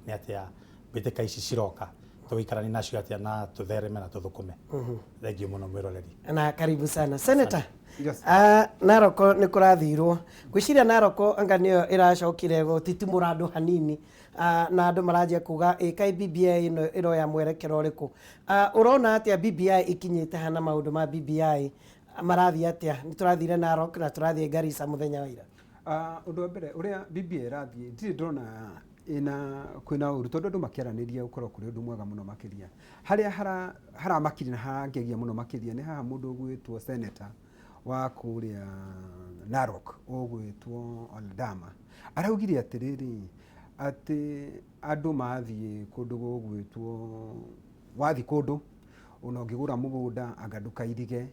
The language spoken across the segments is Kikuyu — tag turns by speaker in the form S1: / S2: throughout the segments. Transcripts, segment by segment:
S1: Nĩ atĩa mbĩtĩka ici ciroka tũgĩikaranie nacio atĩa na tũthereme na tũthũkũme. Thengiũ mũno mwĩroreri.
S2: Na karibu sana, Senator.
S3: Yes.
S2: Ah, Narok nĩ kũrathirwo, ngwĩciria Narok anga nĩyo ĩracokire gũtitimũra andũ hanini. Ah, na andũ maranjia kuga ĩ kaĩ BBI ĩno ĩroya mwerekero ũrĩkũ? Ah, ũrona atĩa BBI ikinyĩte hana? Maũndũ ma BBI marathiĩ atĩa? Nĩ tũrathire Narok na tũrathiĩ Garissa mũthenya wa ira.
S3: Ah, ũndũ wa mbere, ũrĩa BBI ĩrathiĩ, ndirĩ ndona ĩna kwĩna ũru, tondũ andũ makĩaranĩria gũkorwo kũrĩ ũndũ mwega mũno makĩria. Harĩa haramakire na harangegia mũno makĩria nĩ haha mũndũ ũgwĩtwo senator wa kũrĩa Narok ũgwĩtwo Oldama araugire atĩrĩrĩ, atĩ andũ mathiĩ kũndũ gũgwĩtwo, wathiĩ kũndũ ona ũngĩgũra mũgũnda, anga ndũkairige,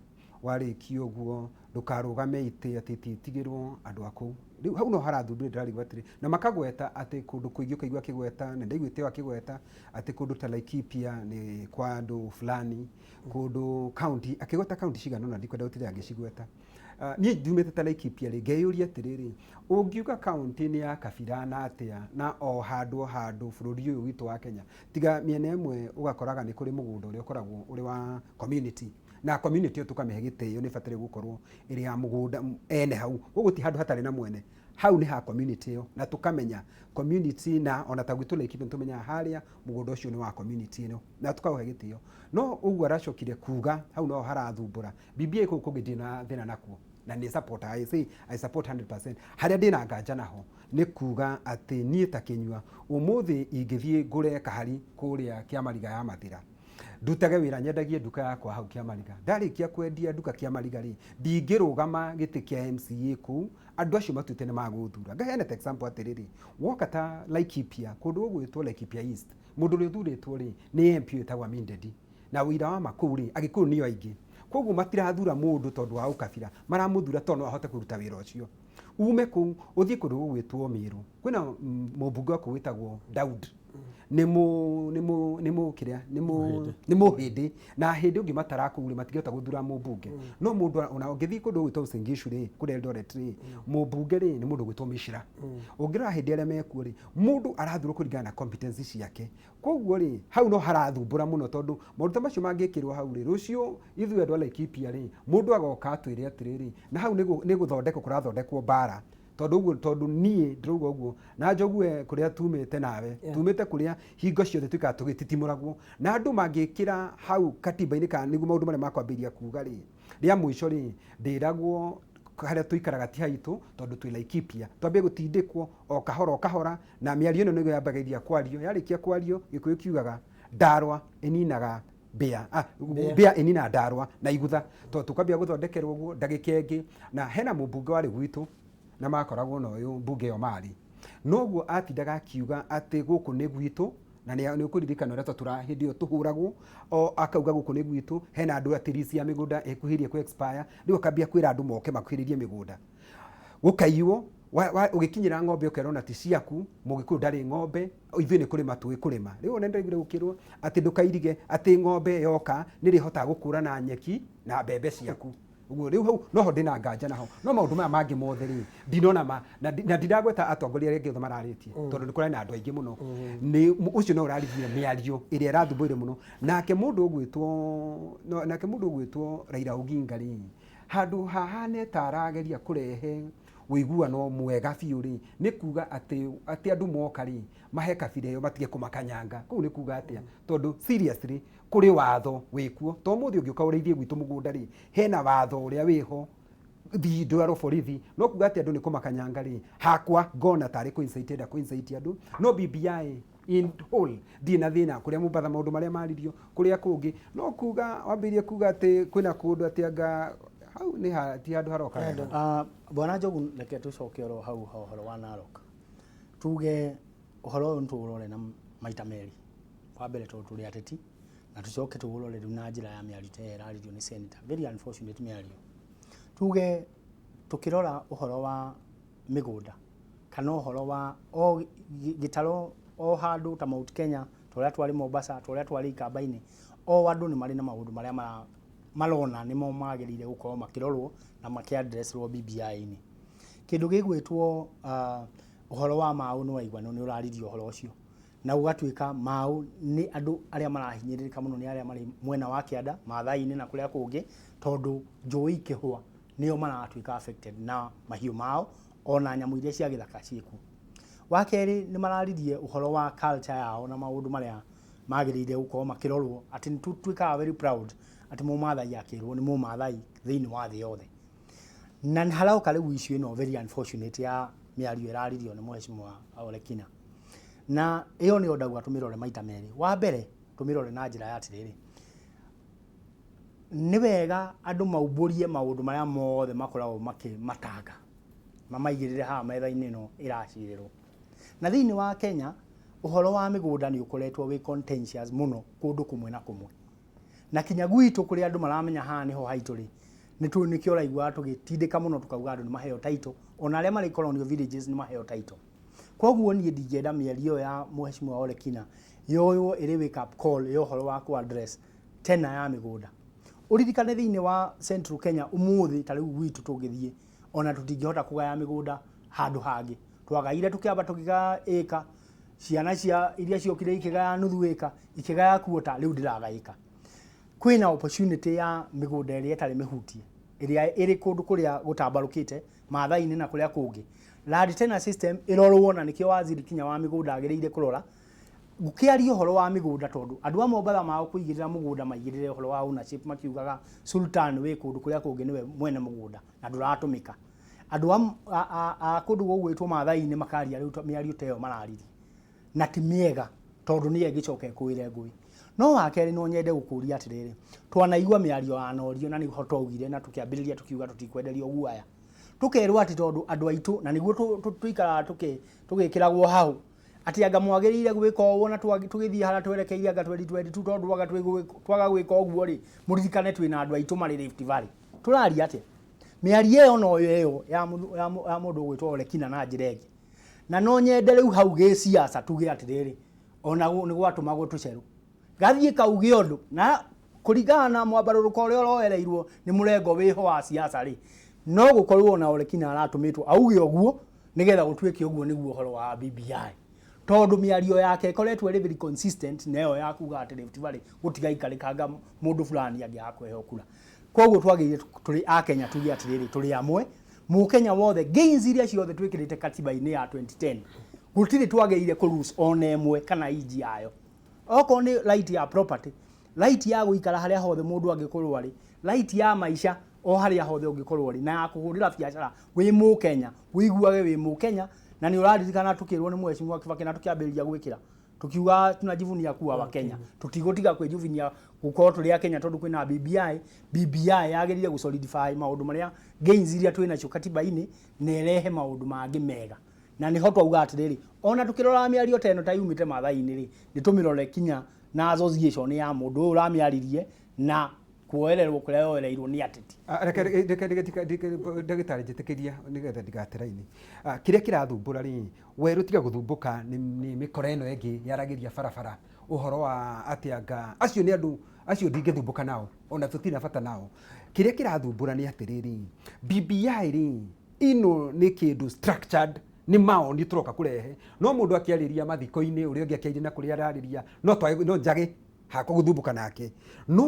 S3: warĩkia ũguo ndũkarũgame itĩ atĩ ititigĩrwo andũ a kũu. Rĩu hau no harathumbire, ndĩrarigwo atĩrĩ, na makagweta atĩ kũndũ kũingĩ ũkaigua akĩgweta, na ndaiguĩte o akĩgweta atĩ kũndũ ta Laikipia nĩ kwa andũ fulani, kũndũ county akĩgweta county cigana ũna, ndikwenda gũtinda ngĩcigweta. Ah, niĩ ndumĩte ta Laikipia rĩ, ngeyũria atĩrĩrĩ, ũngiuga county nĩ ya kabira na atĩa, na o handũ o handũ bũrũri ũyũ witũ wa Kenya, tiga mĩena ĩmwe ũgakoraga nĩ kũrĩ mũgũnda ũrĩa ũkoragwo ũrĩ wa community, na community ĩyo tũkamĩhe gĩtĩo, nĩ ĩbataire gũkorwo ĩrĩ ya mũgũnda ene hau. Koguo ti handũ hatarĩ na mwene, hau nĩ ha community ĩyo, na tũkamenya community, na ona ta gwitũ Laikipia nĩtũmenyaga harĩa mũgũnda ũcio nĩ wa community ĩno na tũkaũhe gĩtĩo. No ũguo aracokire kuga hau no harathumbũra BBI. Kũu kũngĩ ndirĩ na thĩna nakuo na nĩ support, I say I support 100%. Harĩa ndĩna nganja naho nĩ kuga atĩ niĩ ta Kĩnyua ũmũthĩ ingĩthiĩ ngũre kahari kũrĩa Kĩamariga ya Mathĩra, ndutage wĩra, nyendagie nduka yakwa hau Kĩamariga, ndarĩkia kwendia nduka Kĩamariga rĩ, ndingĩrũgama gĩtĩ kĩa MCA kũu andũ acio matuĩte nĩ magũthura. Ngaheana ta example atĩrĩrĩ, woka ta Laikipia, kũndũ gũgwĩtwo Laikipia East, mũndũ ũrĩa ũthurĩtwo rĩ nĩ MP wĩtagwo Amin Dedi, na ũira wa ma kũu rĩ, Agĩkũyũ nĩo aingĩ, koguo matirathura mũndũ tondũ wa ũkabira, maramũthura tondũ no ahote kũruta wĩra ũcio. Ume kũu ũthiĩ kũndũ gũgwĩtwo Mĩrũ, kwĩna mũmbunge wa kũu wĩtagwo Daud, nĩ mũ nĩ mũ nĩ mũ kĩrĩa nĩ mũ
S1: Mũhĩndĩ.
S3: Nĩ mũhĩndĩ, na hĩndĩ ũngĩmatara kũu rĩ, matingĩhota gũthura mũmbunge. No mũndũ ona ũngĩthiĩ kũndũ gũgwĩtwo Uasin Gishu rĩ, kũrĩa Eldoret rĩ, mũmbunge rĩ nĩ mũndũ ũgwĩtwo Mishra. Ũngĩrora hĩndĩ arĩa mekuo rĩ, mũndũ arathurwo kũringana na competence ciake. Koguo rĩ, hau no harathumbũra mũno, tondũ maũndũ ta macio mangĩkĩrwo hau rĩ, rũciũ ithuĩ andũ a Laikipia rĩ, mũndũ agoka atwĩre atĩrĩrĩ, na hau nĩ gũthondekwo kũrathondekwo mbara, tondũ ũguo, tondũ niĩ ndĩrauga ũguo na njogue kũrĩa tumĩte nawe, tumĩte kũrĩa hingo ciothe tuikaga tũgĩtitimũragwo, na andũ mangĩkĩra hau katiba-inĩ kana nĩguo maũndũ marĩa makwambĩrĩria kuga rĩ, rĩa mũico rĩ, ndĩragwo harĩa tũikaraga ti haitũ, tondũ twĩ Laikipia, twambie gũtindĩkwo o kahora o kahora, na mĩario ĩno nĩguo yambagĩrĩria kwario. Yarĩkia kwario, Gĩkũyũ kiugaga ndarwa ĩninaga mbĩa, ah,
S2: Mbĩa.
S3: Mbĩa ĩninaga ndarwa na igutha, tondũ tũkambia gũthondekerwo ũguo ndagĩka ĩngĩ. Na hena mũmbunge warĩ gwitũ na makoragwo na ũyũ mbunge ĩyo marĩ noguo atindaga akiuga atĩ gũkũ nĩ gwitũ, na nĩ ũkũririkana ũrĩa twatũraga hĩndĩ ĩyo tũhũragwo, o akauga gũkũ nĩ gwitũ, hena andũ atĩ lease ya mĩgũnda ĩkuhĩrĩirie kũ expire, rĩu akambia kwĩra andũ moke makuhĩrĩrie mĩgũnda, gũkaiywo, ũgĩkinyĩra ng'ombe ũkerwo na ti ciaku, Mũgĩkũyũ ndarĩ ng'ombe, ithuĩ nĩ kũrĩma tũĩ kũrĩma. Rĩu ona nĩndaiguire gũkĩrwo atĩ ndũkairige atĩ ng'ombe yoka nĩrĩhotaga gũkũrana nyeki na mbembe ciaku. Ũguo rĩu hau noho ndĩna nganja naho, no maũndũ maya mangĩ mothe rĩ, ndinona ma na ndiragweta atongoria arĩa angĩ othe mararĩtie, tondũ nĩ kũrarĩ na andũ aingĩ mũno. Nĩ ũcio no ũraririe mĩario ĩrĩa ĩrathumbũire mũno. Nake mũndũ ũgwĩtwo no, nake mũndũ ũgwĩtwo Raila Oginga rĩ, handũ hahane ta arageria kũrehe ũiguano mwega biũ rĩ, nĩ kuga atĩ andũ moka rĩ, mahe kabira ĩyo matige kũmakanyanga. Kũu nĩ kuga atĩa? Tondũ seriously kũrĩ watho wĩkuo. To ũmũthĩ ũngĩũka ũrĩithie gwitũ mũgũnda rĩ, hena watho ũrĩa wĩho, thiĩ ndwarwo borithi. No kuga atĩ andũ nĩ kũmakanyanga rĩ, hakwa ngona tarĩ kũ incite enda kũ incite andũ. No BBI in whole ndirĩ na thĩna, kũrĩa Mombatha maũndũ marĩa maririo, kũrĩa kũngĩ no kuga wambĩrĩrie kuga atĩ kwĩna kũndũ atĩ anga hau nĩ ha, ti handũ haroka wega.
S4: Ah, Bwana Njogu, reke tũcoke oro hau ha ũhoro wa Narok. Tuge ũhoro ũyũ nĩtũũrore na maita merĩ. Wa mbere tondũ tũrĩ ateti, na tũcoke tũũrore rĩu na njĩra ya mĩario ta ĩrĩa ĩraririo nĩ senator. Very unfortunate mĩario. Tuge tũkĩrora ũhoro wa mĩgũnda kana ũhoro wa o gĩtaro o handũ ta Mount Kenya, ta ũrĩa twarĩ Mombasa, ta ũrĩa twarĩ Ikamba-inĩ, o andũ nĩ marĩ na maũndũ marĩa marona nĩmo magĩrĩire gũkorwo makĩrorwo na makĩ address rwo BBI-inĩ. Kĩndũ gĩgwĩtwo ũhoro wa maũ, nĩ waigua nĩ ũraririe ũhoro ũcio. Na gũgatuĩka mau nĩ andũ arĩa marahinyĩrĩrĩka mũno nĩ arĩa marĩ mwena wa kĩanda, Maathai-inĩ na kũrĩa kũngĩ, tondũ njũĩ ikĩhũa nĩo maratuĩka affected na mahiũ mao ona nyamũ iria cia gĩthaka ciĩkuo. Wa kerĩ, nĩ mararirie ũhoro wa culture yao na maũndũ marĩa magĩrĩire gũkorwo makĩrorwo, atĩ nĩ tũtuĩkaga very proud atĩ Mũmathai akĩrwo nĩ Mũmathai thĩinĩ wa thĩ yothe. Na nĩ haroka rĩu issue ĩno very unfortunate ya mĩario ĩraririo nĩ Mheshimiwa Olekina. Na ĩyo nĩyo ndauga tũmĩrore maita merĩ. Wa mbere, tũmĩrore na njĩra ya atĩrĩrĩ, nĩ wega andũ maumbũrie maũndũ marĩa mothe makoragwo makĩmatanga, mamaigĩrĩre haha metha-inĩ ĩno ĩracirĩrwo. Na thĩinĩ wa Kenya, ũhoro wa mĩgũnda nĩ ũkoretwo wĩ contentious mũno kũndũ kũmwe na kũmwe. Na kinya gwitũ kũrĩa andũ maramenya haha nĩho haitũ rĩ, nĩkĩo ũraiguaga tũgĩtindĩka mũno tũkauga andũ nĩ maheo title, ona arĩa marĩ colonial villages nĩ maheo title. Koguo niĩ ndingĩenda mĩario ĩyo ya Mheshimiwa Olekina yoywo ĩrĩ wake up call ya ũhoro wa kũ address tena ya mĩgũnda. Ũririkane thĩinĩ wa Central Kenya ũmũthĩ ta rĩu gwitũ tũngĩthiĩ ona tũtingĩhota kũgaya mĩgũnda handũ hangĩ. Twagaire tũkĩamba tũkĩgaya ĩka, ciana cia iria ciokire ikĩgaya nuthu ĩka, ikĩgaya quarter, rĩu ndĩragaĩka. Kwĩna opportunity ya mĩgũnda ĩrĩa ĩtarĩ mĩhutie, ĩrĩa ĩrĩ kũndũ kũrĩa gũtambarũkĩte, Maathai-inĩ na kũrĩa kũngĩ. Land tenure system ĩrorwo na nĩkĩo waziri kinya wa mĩgũnda agĩrĩire kũrora. Gũkĩaria ũhoro wa mĩgũnda tondũ andũ a Mombatha mao kũigĩrĩra mũgũnda maigĩrĩre ũhoro wa ownership makiugaga Sultan wĩ kũndũ kũrĩa kũngĩ nĩwe mwene mũgũnda na ndũratũmĩka. Andũ a kũndũ gũgwĩtwo Maathai-inĩ makaria rĩu mĩario ta ĩyo mararirie na ti mĩega tondũ nĩyo ĩngĩcoka ĩkũĩre ngũĩ. No wa kerĩ, no nyende gũkũria atĩrĩrĩ, twanaigua mĩario ya Norio na nĩho twaugire na tũkĩambĩrĩria tũkiuga tũtikwenderio guaya. Tũkerwo atĩ tondũ andũ aitũ na nĩguo tũikaraga tũgĩkĩragwo hau atĩ anga mwagĩrĩire gwĩka ũũ na tũgĩthiĩ harĩa twerekeire anga 2022 tondũ anga twaga gwĩka ũguo rĩ, mũririkane twĩna andũ aitũ marĩ Rift Valley. Tũraria atĩa? Mĩario ĩyo no ĩyo ya mũndũ ũgwĩtwo Olekina na njĩra ĩngĩ. Na no nyende rĩu hau gĩciaca tuge atĩrĩrĩ, ona nĩ gwatũmagwo tũcerũ gathiĩ kauge ũndũ na kũringana na mwambarũrũko ũrĩa ũroereirwo nĩ mũrengo wĩho wa siasa rĩ, no gũkorwo ona Olekina aratũmĩtwo auge ũguo nĩgetha gũtuĩke ũguo nĩguo ũhoro wa BBI, tondũ mĩario yake ĩkoretwo ĩrĩ very consistent na ĩyo ya kuga atĩ Rift Valley gũtigaikarĩkanga mũndũ fulani angĩaga kũheo kura. Koguo twagĩrĩire tũrĩ a Kenya tuge atĩrĩrĩ, tũrĩ amwe, Mũkenya wothe, gains iria ciothe twĩkĩrĩte katiba-inĩ ya 2010 gũtirĩ twagĩrĩire kũ lose ona ĩmwe kana inji yayo. Okorwo nĩ right ya property, right ya gũikara harĩa hothe mũndũ angĩkorwo arĩ, right ya maica o harĩa hothe ũngĩkorwo ũrĩ, na ya kũhũrĩra biacara wĩ Mũkenya, wĩiguage wĩ Mũkenya. Na nĩ ũraririkana tũkĩrwo nĩ Mheshimiwa Kibaki na tũkĩambĩrĩria gwĩkĩra tukiuga tunajivunia kuwa wa Kenya, tutigũtiga kwĩjuvinia gũkorwo tũrĩ a Kenya tondũ kwĩna BBI. BBI yagĩrĩire gũ solidify maũndũ marĩa gains iria twĩ nacio katiba-inĩ na ĩrehe maũndũ mangĩ mega. Na nĩho twauga atĩrĩrĩ, ona tũkĩroraga mĩario ta ĩno ta yumĩte Maathai-inĩ rĩ, nĩ tũmĩrore kinya na association ya mũndũ ũyũ ũramĩaririe na kuoererwo kũrĩa yoereirwo nĩ ateti.
S3: Reke ndagĩtarĩ njĩtĩkĩria nĩgetha ndigate raini. Kĩrĩa kĩrathumbũra rĩ, werũ tiga gũthumbũka nĩ mĩkora ĩno ĩngĩ yaragĩria barabara ũhoro wa atĩ anga acio nĩ andũ acio ndingĩthumbũka nao ona tũtirĩ na bata nao. Kĩrĩa kĩrathumbũra nĩ atĩrĩrĩ, BBI rĩ, ĩno nĩ kĩndũ structured, nĩ maoni tũroka kũrehe, no mũndũ akĩarĩria mathiko-inĩ ũrĩa ũngĩ akĩarĩria na kũrĩa ararĩria no twage, no njage hakwa gũthumbũka nake. No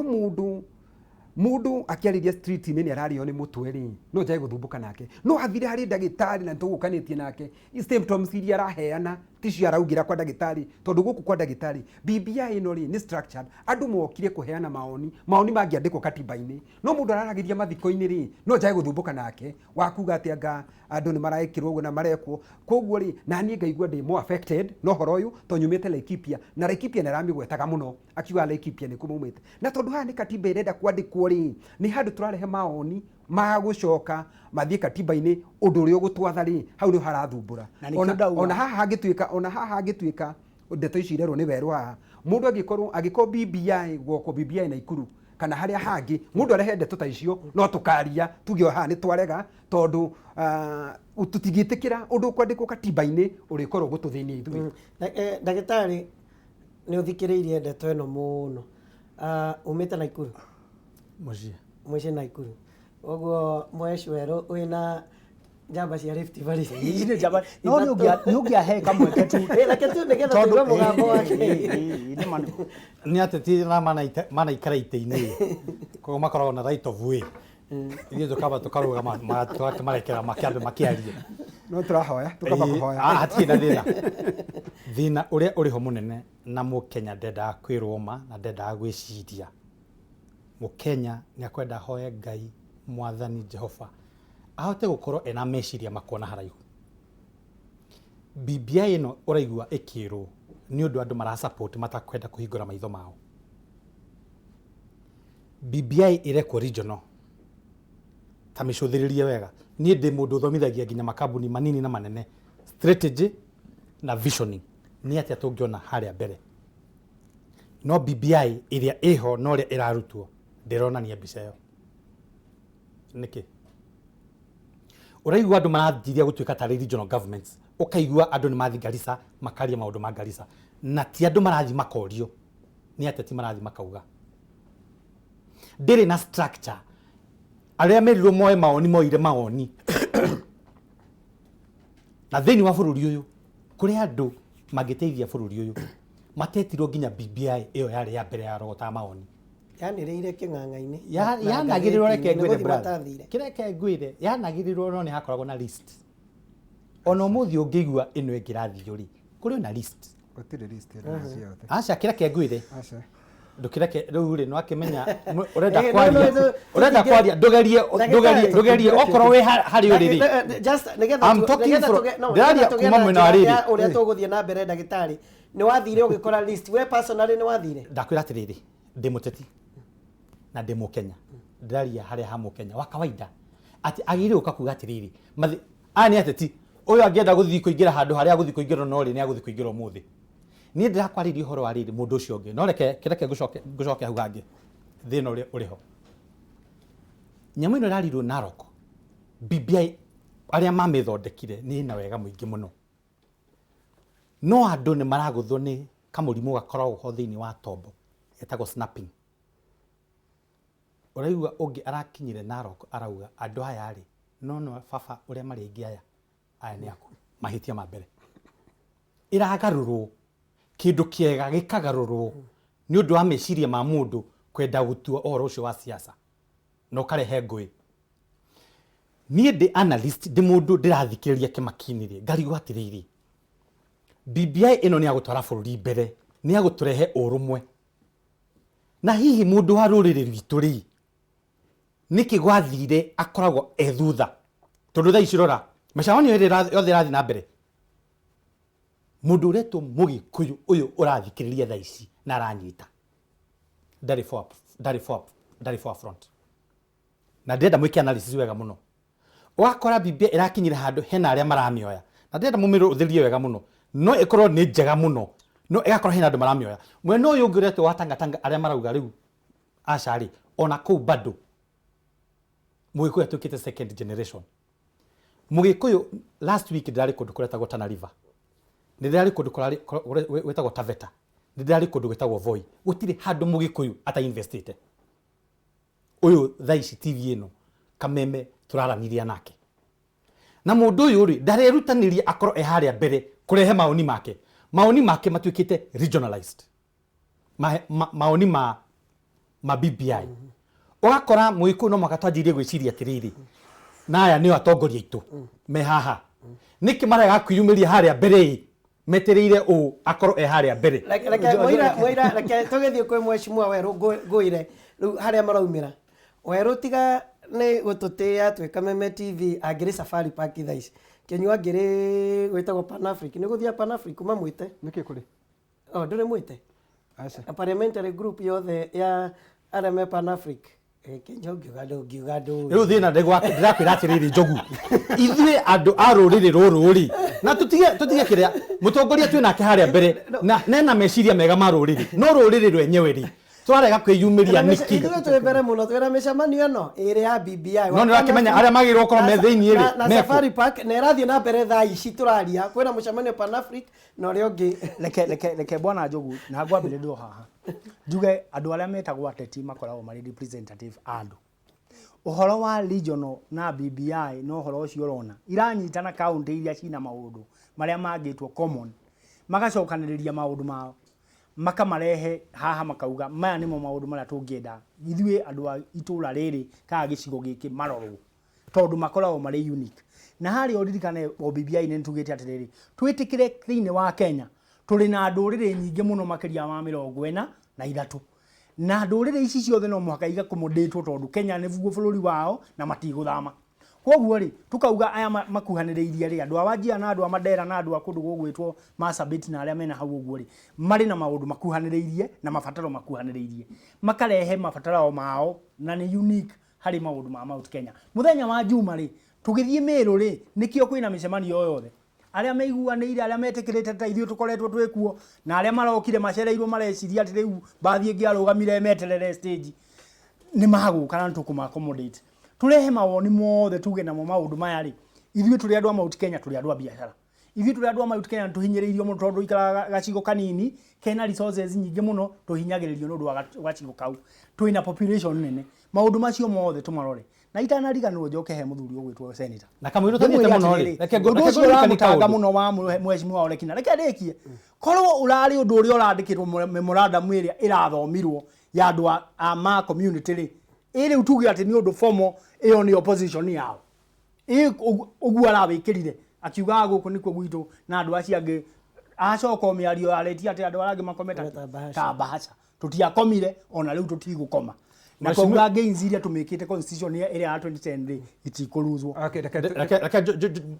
S3: mũndũ akĩarĩria street-inĩ nĩ ararĩo nĩ mũtwe rĩ, no njage gũthumbũka nake. No athire harĩ ndagĩtarĩ na nĩtũgũkanĩtie nake, symptoms iria araheana ticio araugĩra kwa ndagĩtarĩ, tondũ gũkũ kwa ndagĩtarĩ BBI ĩno rĩ nĩ structured. Andũ mokire kũheana maoni, maoni mangĩandĩkwo katiba-inĩ, no mũndũ araragĩria mathiko-inĩ rĩ, no njage gũthumbũka nake wa kuga atĩ anga andũ nĩ maraĩkĩrwo ũguo na marekwo. Koguo rĩ, na niĩ ngaigua ndĩ more affected na ũhoro ũyũ tondũ nyumĩte Laikipia, na Laikipia nĩ aramĩgwetaga mũno akiuga Laikipia nĩkuo maumĩte. Na tondũ haha nĩ katiba ĩrenda kwandĩkwo rĩ, nĩ handũ tũrarehe maoni ma gũcoka mathiĩ katiba-inĩ, ũndũ ũrĩa ũgũtwatha rĩ, hau nĩho harathumbũra.
S4: Na nĩkĩo ndauga.
S3: Ona haha hangĩtuĩka ndeto ici irerwo nĩ werũ haha, mũndũ angĩkorwo angĩkorwo BBI gwokwo BBI Naikuru kana harĩa hangĩ, mũndũ arehe ndeto ta icio, no tũkaria tuge haha nĩ twarega, tondũ tũtingĩtĩkĩra ũndũ ũkwandĩkwo katiba-inĩ ũrĩkorwo gũtũthĩnia ithuĩ.
S2: Ndagĩtarĩ, nĩ ũthikĩrĩirie ndeto ĩno mũno. Umĩte Naikuru?
S1: Mũciĩ.
S2: Mũciĩ Naikuru. Ũguo Mwesh Werũ wĩna Njamba cia Rift Valley.
S4: Ici nĩ njamba no nĩ ũngĩahe kamweke tu.
S2: Eh, reke tu nĩgetha tũigue mũgambo wake.
S4: Nĩ ma nĩ-
S1: Nĩ ateti na manaikara itĩ-inĩ, koguo makoragwo na right of way. Ithuĩ tũkamba tũkarũgama, tũgakĩmarekera makĩambe makĩarie.
S3: No tũrahoya, tũkamba kũhoya.
S1: Ah, hatirĩ na thĩna. Thĩna ũrĩa ũrĩ ho mũnene, na Mũkenya ndendaga kwĩrwo ma na ndendaga gwĩciria. Mũkenya nĩ akwenda ahoe Ngai Mwathani Jehova ahote gũkorwo ena meciria makuona haraihu. BBI ĩno ũraigua ĩkĩrwo nĩ ũndũ andũ mara support matakwenda kũhingũra maitho mao. BBI ĩrekwo regional, ta mĩcũthĩrĩrie wega. Niĩ ndĩ mũndũ ũthomithagia nginya makambuni manini na manene strategy na visioning, nĩ atĩa tũngĩona harĩa mbere. No BBI ĩrĩa ĩho na ũrĩa ĩrarutwo ndĩronania mbica ĩyo. Nĩkĩ ũraigua andũ marathiria gũtuĩka tarĩ regional governments? Ũkaigua andũ nĩ mathiĩ Garissa makaria maũndũ ma Garissa, na ti andũ marathiĩ makorio, nĩ ateti marathiĩ makauga. Ndĩrĩ na structure. Arĩa merirwo moe maoni moire maoni, na thĩinĩ wa bũrũri ũyũ kũrĩ andũ mangĩteithia bũrũri ũyũ matetirwo nginya BBI ĩyo yarĩ ya mbere ya rogotaga maoni.
S2: Yanĩrĩire kĩng'ang'a-inĩ.
S1: Yanagĩrĩrwo, reke
S2: Nĩ
S1: ngwĩre,
S2: gũthiĩ
S1: brother.
S2: matathire.
S1: Kĩreke ngwĩre, yanagĩrĩrwo, no nĩ hakoragwo na list. Ona ũmũthĩ ũngĩigua ĩno ĩngĩ ĩrathiĩ rĩ, kũrĩ na list.
S3: Gũtirĩ list ĩno ciothe.
S1: Aca, kĩreke ngwĩre.
S3: Aca.
S1: Ndũkĩreke rĩu rĩ, nĩwakĩmenya ũrenda
S2: Eh, no,
S1: kwaria,
S2: no, no,
S1: ũrenda kwaria, ndũgerie, ndũgerie, ndũgerie okorwo wĩ harĩ ũrĩ rĩ.
S2: Just nĩgetha
S1: I'm talking
S2: nĩgetha no,
S1: ndĩraria
S2: nĩgetha tũgĩe
S1: kuma
S2: na
S1: mwena wa
S2: njĩra
S1: rĩrĩ.
S2: ya ũrĩa tũgũthiĩ na mbere. Ndagĩtarĩ, nĩ wathire ũgĩkora list? We personally nĩ wathire?
S1: Ndakwĩra atĩrĩrĩ, ndĩ mũteti na ndĩ Mũkenya. Ndĩraria harĩa ha Mũkenya wa kawaida atĩ agĩrĩire gũka kuga atĩrĩrĩ, aya nĩ ateti, ũyũ angĩenda gũthiĩ kũingĩra handũ harĩa agũthiĩ kũingĩrwo, no rĩ, nĩ agũthiĩ kũingĩra ũmũthĩ. Niĩ ndĩrakwarĩria ũhoro wa rĩrĩ mũndũ ũcio ũngĩ, no reke kĩreke ngũcoke ngũcoke hau hangĩ. Thĩna ũrĩa ũrĩ ho, nyamũ ĩno ĩrarirwo Narok, BBI, arĩa mamĩthondekire nĩ ĩna wega mũingĩ mũno, no andũ nĩ maragũthwo nĩ kamũrimũ gakoragwo ho thĩinĩ wa tombo getagwo snapping. Ũraigua ũngĩ arakinyire Narok arauga andũ aya rĩ, no no baba ũrĩa marĩ aingĩ, aya aya nĩ aku mahĩtia ma mbere. Ĩragarũrwo kĩndũ kĩega gĩkagarũrwo nĩ ũndũ wa meciria ma mũndũ kwenda gũtua ũhoro ũcio wa siasa na ũkarehe ngũĩ. Niĩ ndĩ analyst, ndĩ mũndũ ndĩrathikĩrĩria kĩmakini rĩ, ngarigwo atĩrĩrĩ, BBI ĩno nĩ ya gũtwara bũrũri mbere, nĩ ya gũtũrehe ũrũmwe, na hihi mũndũ wa rũrĩrĩ rwitũ rĩ, nĩkĩ gwathire akoragwo e thutha? Tondũ thaa ici rora mĩcemanio ĩrĩa yothe ĩrathiĩ na mbere, mũndũ ũretwo Mũgĩkũyũ ũyũ ũrathikĩrĩria thaa ici na aranyita ndarĩ forefront. Na ndĩrenda mwĩke analysis wega mũno. Ũgakora BBI ĩrakinyire handũ hena arĩa maramĩoya, na ndĩrenda mũmĩrũthĩrie wega mũno. No ĩkorwo nĩ njega mũno, no ĩgakorwo hena andũ maramĩoya. Mwena ũyũ ũngĩ ũretwo wa Tangatanga, arĩa marauga rĩu aca rĩ, ona kũu bado Mũgĩkũyũ atuĩkĩte second generation. Mũgĩkũyũ, last week ndĩrarĩ kũndũ kũretagwo Tana River, nĩ ndĩrarĩ kũndũ gwĩtagwo Taveta, nĩ ndĩrarĩ kũndũ gwĩtagwo Voi. Gũtirĩ handũ Mũgĩkũyũ atainvestĩte. Ũyũ thaa ici TV ĩno Kameme tũraranĩria nake, na mũndũ ũyũ rĩ, ndarerutanĩria akorwo e harĩa mbere kũrehe maoni make. Maoni make matuĩkĩte regionalized. Maoni ma BBI, ũgakora Mũgĩkũyũ no mũhaka twanjĩrĩrie gwĩciria atĩrĩrĩ, na aya nĩo atongoria aitũ me haha, nĩkĩ marega kwiyumĩria harĩa mbere ĩ metereire ũ akorwo e harĩa mbere?
S2: Reke Mũira, Mũira, reke tũgĩthiĩ kwĩ mheshimiwa Werũ. Ngũire rĩu harĩa maraumĩra Werũ, tiga nĩ gũtũtĩĩa twĩ Kameme TV, angĩrĩ Safari Park thaa ici, Kĩnyua angĩrĩ gwĩtagwo Pan Africa, nĩ gũthiĩ Pan Africa mamwĩte.
S3: Nĩkĩ kũrĩ?
S2: Oh, ndũrĩ mwĩte?
S3: Aca.
S2: Parliamentary group yothe ya arĩa me Pan Africa. Eh, Kĩnyua ũngiuga ndũ ũngiuga ndũ.
S1: Rĩu thĩna ndĩrakwĩra atĩrĩrĩ, Njogu, ithuĩ andũ a rũrĩrĩ rũrũ rĩ, na tũtige kĩrĩa mũtongoria twĩ nake harĩa mbere na nena meciria mega ma rũrĩrĩ, no rũrĩrĩ rwenyewe rĩ, twarega kwĩyumĩria nĩkĩ?
S2: Ithuĩ twĩ mbere mũno, twĩna mĩcemanio ĩno ĩrĩ ya BBI.
S1: No nĩũrakĩmenya arĩa magĩrĩirwo gũkorwo me thĩiniĩ rĩ,
S2: na
S1: mekũ?
S2: Safari Park na ĩrathiĩ na mbere thaa ici tũraria, kwĩna mũcemanio Pan Africa na ũrĩa ũngĩ.
S4: Reke bwana Njogu, na ngwambĩrĩria o haha njuge andũ arĩa metagwo ateti makoragwo marĩ representative a andũ. Ũhoro wa regional na BBI na ũhoro ũcio ũrona iranyitana kaunti iria cina maũndũ marĩa mangĩtwo common, magacokanĩrĩria maũndũ mao makamarehe haha, makauga maya nĩmo maũndũ marĩa tũngĩenda ithuĩ andũ a itũra rĩrĩ kana gĩcigo gĩkĩ marorwo, tondũ makoragwo marĩ unique. Na harĩa ũririkane o BBI nĩ tugĩte atĩrĩrĩ, twĩtĩkĩre thĩinĩ wa Kenya tũrĩ na ndũrĩrĩ nyingĩ mũno makĩria ma 43, na ndũrĩrĩ ici ciothe no mũhaka igakomodĩtwo tondũ Kenya nĩguo bũrũri wao na matigũthama. Koguo rĩ, tukauga aya makuhanĩrĩirie rĩ, andũ a Wajir na andũ a Mandera na andũ a kũndũ gũgwĩtwo Marsabit na arĩa mena hau ũguo rĩ, marĩ na maũndũ makuhanĩrĩirie na mabataro makuhanĩrĩirie, makarehe mabataro mao na nĩ unique harĩ maũndũ ma Mount Kenya. Mũthenya wa Juma rĩ, tũgĩthiĩ Meru rĩ, nĩkĩo kwĩna mĩcemanio yothe, arĩa meiguanĩire, arĩa metĩkĩrĩte ta ithuĩ tũkoretwo twĩ kuo, na arĩa marokire macereirwo mareciria atĩ rĩu mbathi ĩngĩ arũgamire meterere stage, nĩ magũka na nĩtũkũma accommodate, tũrehe mawoni mothe, tuge namo maũndũ maya rĩ, ithuĩ tũrĩ andũ a Mount Kenya, tũrĩ andũ a biacara, ithuĩ tũrĩ andũ a Mount Kenya nĩtũhinyĩrĩirio mũno tondũ tũikaraga gacigo kanini kena resources nyingĩ mũno, tũhinyagĩrĩrio nĩ ũndũ wa gacigo kau, twĩna population nene, maũndũ macio mothe tũmarore. Na itanariganĩrwo njoke he mũthuri ũgwĩtwo senator.
S1: Na kamũira ũtathiĩte mũno rĩ, reke
S4: ũndũ
S1: reke
S4: ũcio
S1: ngũririkanie
S4: ũramũtanga
S1: kaũndũ.
S4: Mũno wa mheshimiwa Olekina, reke ndĩkie, korwo ũrarĩ ũndũ ũrĩa ũrandĩkĩtwo memorandum ĩrĩa ĩrathomirwo ya andũ a ma community rĩ, ĩ rĩu tuge atĩ nĩ ũndũ formal, ĩyo nĩ opposition yao, ĩ ũguo arawĩkĩrire akiugaga gũkũ nĩkuo gwitũ na andũ acio angĩ acoka o mĩario yarĩtie atĩ andũ arĩa angĩ makomete
S2: Ta bahasha.
S4: Ta bahasha. Tũtiakomire, ona rĩu tũtigũkoma, na
S1: Mheshimiwa-
S4: kwauga gains iria tũmĩkĩte constitution ĩrĩa ya 2010 rĩ, itikũruzwo.
S3: Okay, reke
S1: Reke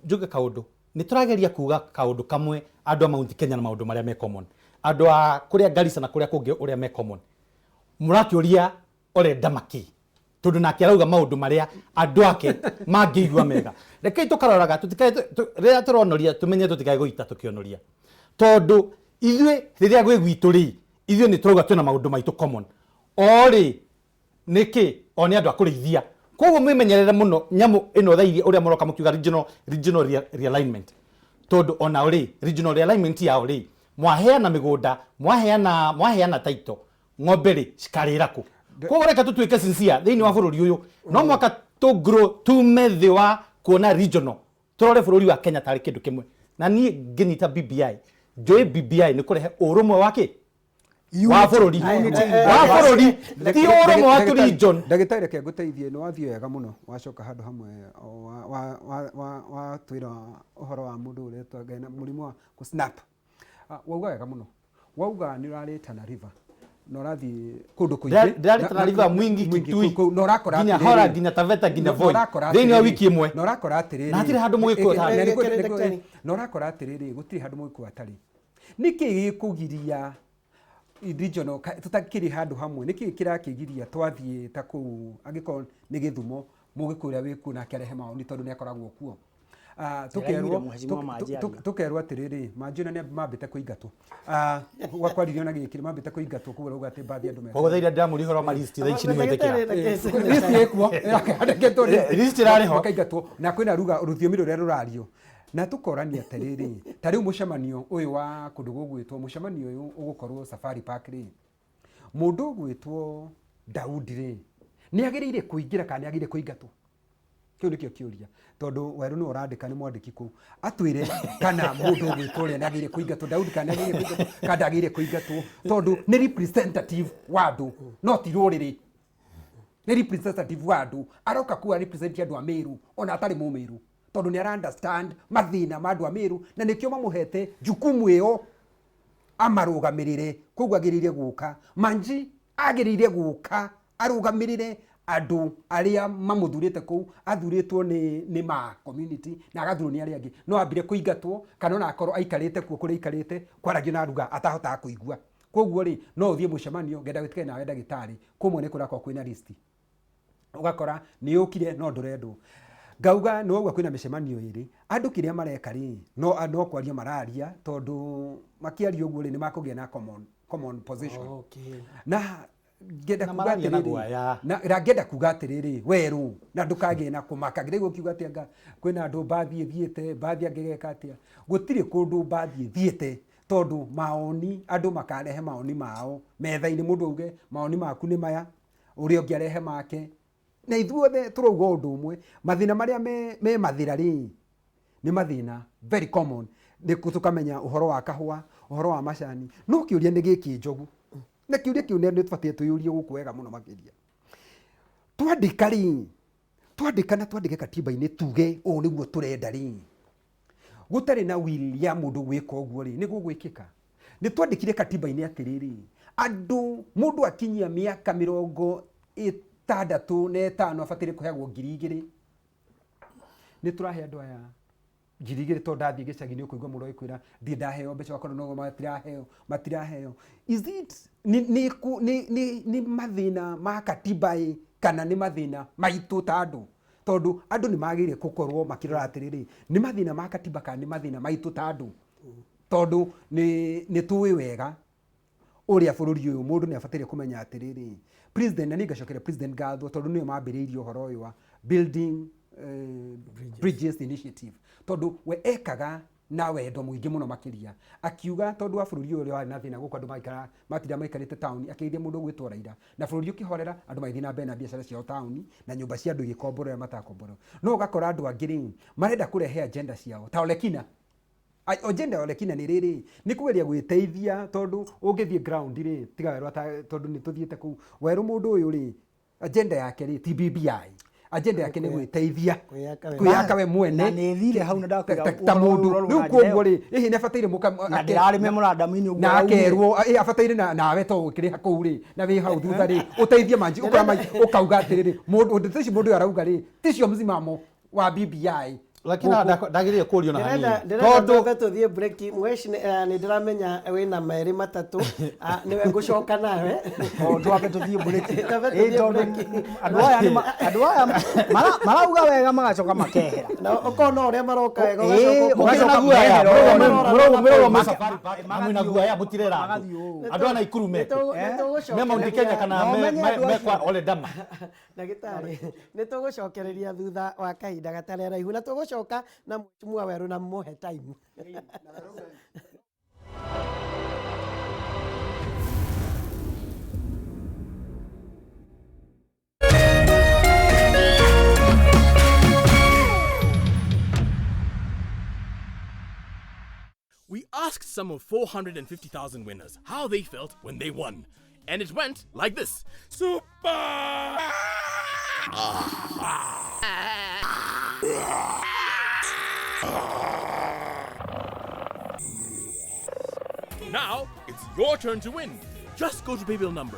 S1: njuge kaũndũ. Nĩ tũrageria kuga kaũndũ kamwe, andũ a Mount Kenya na maũndũ marĩa me common, andũ a kũrĩa Garissa na kũrĩa kũngĩ ũrĩa me common. Mũrakĩũria ũrenda maki tondũ nake arauga maũndũ marĩa andũ ake mangĩigua mega. Rekei tũkaroraga tũtikae rĩrĩa tũronoria, tũmenye tũtikae gũita tũkĩonoria, tondũ ithuĩ rĩrĩa gwĩ gwitũ rĩ, ithuĩ nĩ tũrauga twĩna maũndũ maitũ common o rĩ nĩkĩ o nĩ andũ a kũrĩithia. Koguo mwĩmenyerere mũno nyamũ ĩno thairie ũrĩa mũroka mũkiuga regional realignment, tondũ ona rĩ regional realignment yao rĩ, mwaheana mĩgũnda, mwaheana title, ng'ombe rĩ cikarĩra kũ? Koguo reke tũtuĩke sincere thĩinĩ wa bũrũri ũyũ, no mwaka tũ grow tume thĩ wa kuona regional, tũrore bũrũri wa Kenya tarĩ kĩndũ kĩmwe. Na niĩ ngĩnyita BBI, njũĩ BBI nĩ kũrehe ũrũmwe wa kĩ wa bũrũri, wa bũrũri, ti ũrũmwe wa tũ region.
S3: Ndagĩtarĩ, reke ngũteithie. Nĩ wathiĩ wega mũno, wacoka handũ hamwe, watwĩra ũhoro wa mũndũ ũretwo Ngai na mũrimũ wa kũ snap. Ah, wauga wega mũno, wauga nĩ ũrarĩ Tana River na ũrathiĩ kũndũ kũingĩ.
S1: Ndĩrarĩ Tana River, Mwingi, Kitui,
S3: na ũrakora
S1: nginya
S3: atĩrĩrĩ-
S1: Hora, nginya Taveta, nginya
S3: na
S1: Voi
S3: ũrakora
S1: thĩinĩ wa
S3: atĩrĩrĩ-
S1: wiki ĩmwe.
S3: Na ũrakora atĩrĩrĩ,
S1: Na hatirĩ handũ Mũgĩkũyũ atarĩ.
S3: Na
S2: Ndagĩtarĩ.
S3: Na ũrakora atĩrĩrĩ, gũtirĩ handũ Mũgĩkũyũ atarĩ. Nĩkĩ gĩkũgiria regional tũtakĩrĩ handũ hamwe? Nĩkĩ kĩrakĩgiria twathiĩ ta kũu, angĩkorwo nĩ Gĩthumo, Mũgĩkũyũ ũrĩa wĩ kuo nake arehe mawoni tondũ nĩ akoragwo kuo? Ah,
S4: Ndĩraiguire mheshimiwa Manji aria.
S3: Tũkerwo atĩrĩrĩ, Manji ona nĩ mambĩte kũingatwo. Ah, gwakwaririo na gĩkĩ mambĩte kũingatwo koguo rauga atĩ mbathi andũ
S1: Koguo thaa iria ndĩramũria ũhoro wa ma list, thaa ici nĩ mwetĩkĩra.
S3: List ĩkuo ĩrandĩkĩtwo.
S1: List ĩrarĩ ho.
S3: Makaingatwo na kwĩna ruga rũthiomi rũrĩa rũrario, na tũkorania atĩrĩrĩ, ta rĩu mũcemanio ũyũ wa kũndũ gũgwĩtwo, mũcemanio ũyũ ũgũkorwo Safari Park rĩ, mũndũ ũgwĩtwo Daudi rĩ, nĩ agĩrĩire kũingĩra kana nĩ agĩrĩire kũingatwo? Kĩu nĩkĩo kĩũria, tondũ Werũ nĩwe ũrandĩka, nĩ mwandĩki kũu, atwĩre kana mũndũ ũgwĩtwo ũrĩa nĩ agĩrĩire kũingatwo, Daudi, kana nĩ agĩrĩire kũingatwo kana ndagĩrĩire kũingatwo, tondũ nĩ representative wa andũ no ti rũrĩrĩ, nĩ representative wa andũ, aroka kuo represent andũ a Meru ona atarĩ Mũmeru, tondũ nĩ ara understand mathĩna ma andũ a Meru na nĩkĩo mamũhete jukumu ĩyo amarũgamĩrĩre. Koguo agĩrĩire gũka, Manji agĩrĩire gũka arũgamĩrĩre andũ arĩa mamũthurĩte kũu, athurĩtwo nĩ ma community na agathurwo nĩ arĩa angĩ. No ambire kũingatwo kana ona akorwo aikarĩte kuo kũrĩa aikarĩte kwaragio na ruga atahotaga kũigua. Koguo rĩ, no ũthiĩ mũcemanio, ngenda gwĩtĩkania nawe ndagĩtarĩ, kũmwe nĩ kũrakorwo kwĩna list, ũgakora nĩ ũkire no ndũrendwo. Ngauga nĩ wauga kwĩna mĩcemanio ĩrĩ, andũ kĩrĩa mareka rĩ, no kwaria mararia, tondũ makĩaria ũguo rĩ, nĩ makũgĩa na common position. Na ngenda
S1: Na
S3: kuga
S1: mararia na
S3: atĩrĩrĩ,
S1: guaya.
S3: na ngenda kuga atĩrĩrĩ, werũ na ndũkagĩe na kũmaka rĩu ũkiuga atĩ anga kwĩna andũ mbathi ĩthiĩte, mbathi angĩgeka atĩa, gũtirĩ kũndũ mbathi ĩthiĩte, tondũ maoni andũ makarehe maoni mao metha-inĩ, mũndũ auge maoni maku nĩ maya, ũrĩa ũngĩ arehe make. Na ithuothe tũrauga ũndũ ũmwe, mathĩna marĩa me mathĩra rĩ, nĩ mathĩna very common. Nĩ tũkamenya ũhoro wa kahũa, ũhoro wa macani. No kĩũria nĩ gĩkĩ Njogu, na kĩũria kĩu nĩ tũbatiĩ twĩyũrie gũkũ wega mũno makĩria. Twandĩka rĩ, twandĩka na twandĩke katiba-inĩ tuge ũũ nĩguo tũrenda rĩ, gũtarĩ na will ya mũndũ gwĩka ũguo rĩ, nĩ gũgwĩkĩka. Nĩ twandĩkire katiba-inĩ atĩrĩrĩ, andũ mũndũ akinyia mĩaka 65 abataire kũheagwo 2,000. Nĩ tũrahe andũ aya 2,000 tondũ ndathiĩ gĩcagi nĩ ũkũigua mũndũ agĩkwĩra ndirĩ ndaheo mbeca, ũgakora no matiraheo. Is it nĩ mathĩna ma katiba ĩ kana nĩ mathĩna maitũ ta andũ? Tondũ andũ nĩ magĩrĩire gũkorwo makĩrora atĩrĩrĩ, nĩ mathĩna ma katiba kana nĩ mathĩna maitũ ta andũ? Tondũ nĩ tũĩ wega ũrĩa bũrũri ũyũ mũndũ nĩ abataire kũmenya atĩrĩrĩ, president, na niĩ ngacokeria president ngatho tondũ nĩwe mambĩrĩirie ũhoro ũyũ wa building bridges initiative, tondũ we ekaga na wendo mũingĩ mũno makĩria, akiuga tondũ wa bũrũri ũyũ ũrĩa warĩ na thĩna gũkũ andũ maikara matinda maikarĩte taũni, akĩgeithia mũndũ ũgwĩtwo Raila, na bũrũri ũkĩhorera andũ magĩthiĩ na mbere na biacara ciao taũni na nyũmba cia andũ igĩkomborwo arĩa matakomborwo. No ũgakora andũ angĩ rĩ marenda kũrehe agenda ciao ta Olekina. Agenda ya Olekina nĩ rĩrĩ, nĩ kũgeria gwĩteithia tondũ ũngĩthiĩ ground rĩ, tiga werũ tondũ nĩ tũthiĩte kũu werũ, mũndũ ũyũ rĩ, agenda yake rĩ ti BBI, agenda yake nĩ gwĩteithia, kwĩyaka we mwene.
S4: Na nĩ thire hau na ndakwĩra
S3: ta mũndũ rĩu koguo rĩ, hihi nĩ abataire mũka
S4: na ndĩrarĩ memorandum-inĩ ũguo
S3: na
S4: araugire.
S3: Akerwo abataire na nawe to ũkĩrĩha kũu rĩ, na wĩ hau thutha rĩ, ũteithie manji ũkora ũkauga atĩrĩrĩ, mũndũ ndeto ici mũndũ ũyũ arauga rĩ, ticio msimamo wa BBI.
S1: Lakini ndagĩrĩire kũrio na hanini
S2: ndĩrenda twambe tũthiĩ break mweshi. Nĩ ndĩramenya wĩna merĩ matatũ, nĩwe ngũcoka nawe.
S4: O twambe tũthiĩ break.
S2: Twambe
S4: Ĩ,
S2: tũthiĩ
S4: tondũ
S2: break.
S4: Andũ aya marauga wega magacoka makehera.
S2: Na ũkorwo no ũrĩa maroka wega,
S4: Ĩ,
S2: ũgacoka
S4: ũgacoka
S1: Mũkĩrĩ na guoya,
S4: mehera.
S1: mũrauga mwĩ Safari Park, na mwĩna guoya mũtirera andũ.
S4: Magathiĩ ũũ.
S1: Andũ a Naikuru mekũ? Me Mount Kenya kana
S4: No ũmenye andũ
S1: me
S4: acio.
S1: kwa Ole Dama?
S2: Ndagĩtarĩ, nĩ tũgũcokereria thutha wa kahinda gatarĩ araihu, na tũgũcoka na mheshimiwa Werũ na mũhe time.
S5: We asked some of 450,000 winners how they felt when they won. And it went like this. Super! Now, it's your turn to win. Just go to paybill number